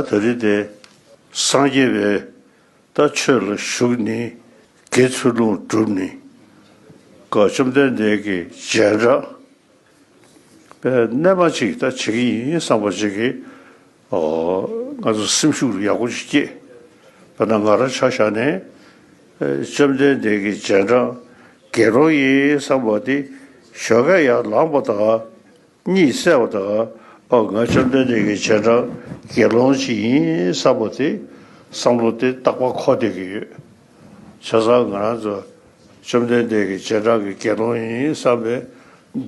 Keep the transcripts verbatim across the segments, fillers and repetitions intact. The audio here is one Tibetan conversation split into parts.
ད་ད་རེས་དེ་སངས་རྒྱས་པའི་ད་ཆོས་ལ་ཞུགས་ནས་དགེ་ཚུལ་སློང་བསྒྲུབས་ནས་ཀ་བཅོམ་ལྡན་འདས་ཀྱི་རྗེས་འབྲང་པའི་རྣལ་མ་ཅིག་ད་བྱེད་ཀྱི་ཡིན་བསམ་པ་ཅིག་གིས་ཨོ་ང་ཚོ་སེམས་ཤུགས་ཡག་པོ་ཅིག་སྐྱེས། དཔེར་ན་ང་རང་ཆ་བཞག་ནས་ཨེ་བཅོམ་ལྡན་འདས་ཀྱི་རྗེས་འབྲང་དགེ་སློང་ཡིན་བསམ་པ་དེ་ཞོགས་ཀས་ཡར་ལངས་པ་དང་། གཉིད་སད་པ་དང་། ཨོ་ང་བཅོམ་ལྡན་འདས་ཀྱི་རྗེས་འབྲང་དགེ་སློང་ཅིག་ཡིན་བསམ་པ་དེ་བསམ་བློ་དེ་རྟག་པར་འཁོར་བསྡད་ཀྱི་ཡོད། བྱས་ཙང་ང་རང་ཚོ་བཅོམ་ལྡན་འདས་ཀྱི་རྗེས་འབྲང་གི་དགེ་སློང་ཡིན་བསམ་པའི་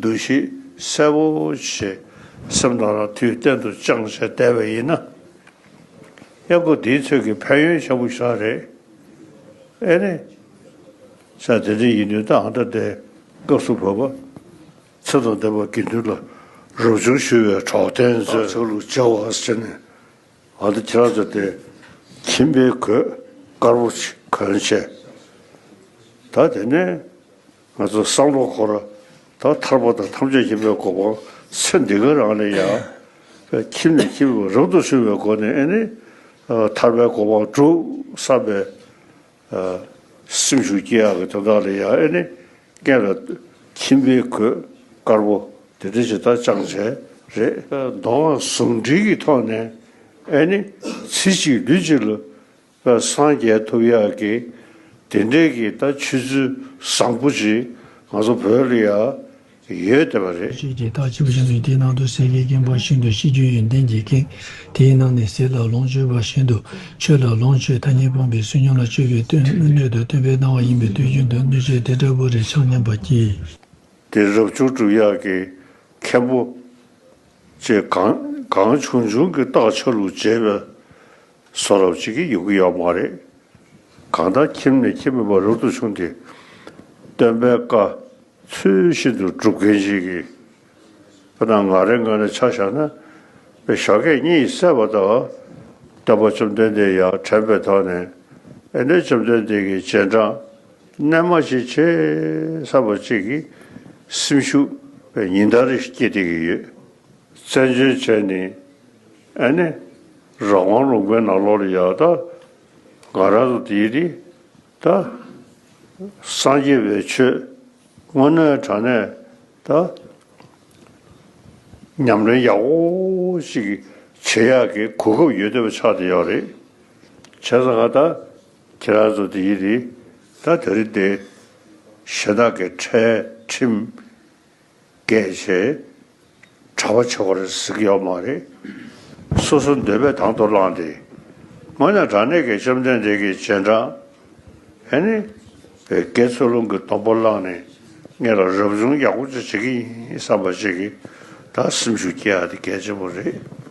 འདུ་ཤེས་གསལ་པོ་ཞིག་སེམས་ནང་ལ་དུས་གཏན་དུ་བཅངས་བྱས་བསྡད་པ་ཡིན་ན། ཡང་ཁོ་དེའི་ཚོད་ཀྱི་ཕན་ཡོན་ཆེན་པོ་ཞིག་རེད། ཨེ་ནི། ས་དེ་འདྲ་ཡིན་དུས་ད་ཨ་ད་དེ་སྐབས་སུ་བབ་པ། ཚེ་དང་ལྡན་པ་དགེ་འདུན་ལ་རབ་བྱུང་ཞུ་བའི་གྲོགས་དན་ཚོས་ཆོས་ལུགས་བྱ་བ་ཟེར་ནས་ཨ་ད་ཁྱེད་རང་ཚོ་དེ་ཁྱིམ་པའི་གོས་དཀར་པོ་ཞིག་གོན་བྱས། ད་དེ་ནས་ང་ཚོ་བསམ་བློ་འཁོར་ད་ཐར་པ་དང་ཐམས་ཅད་མཁྱེན་པའི་གོ་འཕང་ཚེ་འདི་ག་རང་ལ་ཡང་ཁྱིམ་ནས་ཁྱིམ་རབ་ཏུ་བྱུང་བའི་སྒོ་ནས་ཨེ་ནི་ཐར་པའི་གོ་འཕང་སྒྲུབ་བསམ་པའི། སེམས་ཤུགས་སྐྱེ་ཡག་གི་དོན་དག་ལ་ཡང་ཨེ་ནི་སྔོན་ལ་ཁྱིམ་པའི་གོས་དཀར་པོ་དེ་འདྲ་ཞིག་ད་བཅངས་བྱས་རེད། མདོ་སྔགས་ཟུང་འབྲེལ་གྱི་ཐོག་ནས་ཨེ་ནི་ཚེ་གཅིག་ལུས་གཅིག་ལ་སངས་རྒྱས་ཐུབ་ཡག་གི་དེ་འདྲའི་གི་ད་ཆོས་ཚུལ་བཟང་པོ་ཅིག་ང་ཚོ་བོད་ལ་ཡང་ཡོད་བསྡད་པ་རེད། ཞེས་ཀྱི་རྟགས་ཆེན་པོ་བཞི་ཚུལ་དེའི་ནང་དུ་ཟས་ཀྱི་དགེ་བ་བཞིན་དུ་ཤེས་རྒྱུ་ཡོན་ཏན་གྱིས་ཁེངས། དེའི་ནང་ནས་ཟས་ལ་ལོངས་སྤྱོད་པ་བཞིན་དུ་ཆོས་ལ་ལོངས་སྤྱོད། ཐ་སྙད་སྤངས་པའི་བསོད་སྙོམས་ལ་སྤྱོད་པའི་སྟོན་སྣོད་དུ་སྟོན་པའི་སྣང་བ་ཡིན་པས་དུས་རྒྱུན་དུ་སྣོད་སྤྱོད་དེ་འདྲ་བོ་རེ་ཆགས་སྙམ་པ་སྐྱེས། དེ་རབ་བྱུང་སྒྲུབ་ཡག་གི་མཁན་པོ་བཅས་གང་གང་བྱུང་བྱུང་གི་རྟགས་ཆ་ལུགས་བྱས་པའི་བཟོ་འདྲ་ཅིག་གི་ཡོང་གི་ཡོད་མ་རེད། གང་ལྟར་ཁྱིམ་ནས་ཁྱིམ་མེད་པར་རབ་ཏུ་བྱུང་སྟེ་སྟོན་པའི་བཀའ་ཚུལ་བཞིན་དུ་སྒྲུབ་མཁན་ཞིག་གིས། དཔེར་ན་ང་རའི་ངོས་ནས་ཆ་བཞག་ན། དཔེ་ཞོགས་ཀས་གཉིད་སད་པ་དང་། སྟོན་པ་བཅོམ་ལྡན་འདས་ཡར་དྲན་པའི་ཐོག་ནས། ཨེ་ནས་བཅོམ་ལྡན་འདས་ཀྱི་རྗེས་འབྲང་རྣལ་མ་ཞིག་བྱེད་བསམ་པ་ཅིག་གིས་སེམས་ཤུགས་དཔེ་ཉིན་ལྟར་རེ་སྐྱེ་བསྡད་ཀྱི་ཡོད། བཙན་བྱོལ་བྱས་ནས་ཨ་ནི་རང་དབང་ལུང་པའི་ནང་ལོགས་ལ་ཡ་ད་ང་རང་ཚོ་དེའི་རིགས་ད་སངས་རྒྱས་པའི་ཆོས་དངོས་གནས་དྲང་གནས་ད་ཉམས་ལེན་ཡག་པོ་ཞིག་བྱེད་ཡག་གི་གོ་སྐབས་ཡོད་བསྡད་པ་ཆགས་བསྡད་ཡོད་རེད། བྱས་ཙང་ང་ད་ཁྱེད་རང་ཚོ་དེའི་རིགས་ད་དེ་རིང་དེ་གཞན་དག་གི་ཁྲལ་ཁྲིམས། རྒྱས་བྱས། གྲྭ་པ་བྱེད་པར་གཟིགས་ཡོད་མ་རེད། སོ་སོ་འདོད་པས་དང་དུ་བླངས་ཏེ། དངོས་གནས་དྲང་གནས་ཀྱི་བཅོམ་ལྡན་འདས་ཀྱི་རྗེས་འབྲང་། ཨེ་ནི། དགེ་ཚུལ་སློང་གི་སྡོམ་པ་བླངས་ནས་ངེད་ལ་རབ་བྱུང་ཡག་པོ་ཅིག་བྱེད་ཀྱི་ཡིན་བསམ་པ་ཅིག་གིས་ད་སེམས་ཤུགས་སྐྱེ་ཡག་དེ་གལ་ཆེན་པོ་རེད།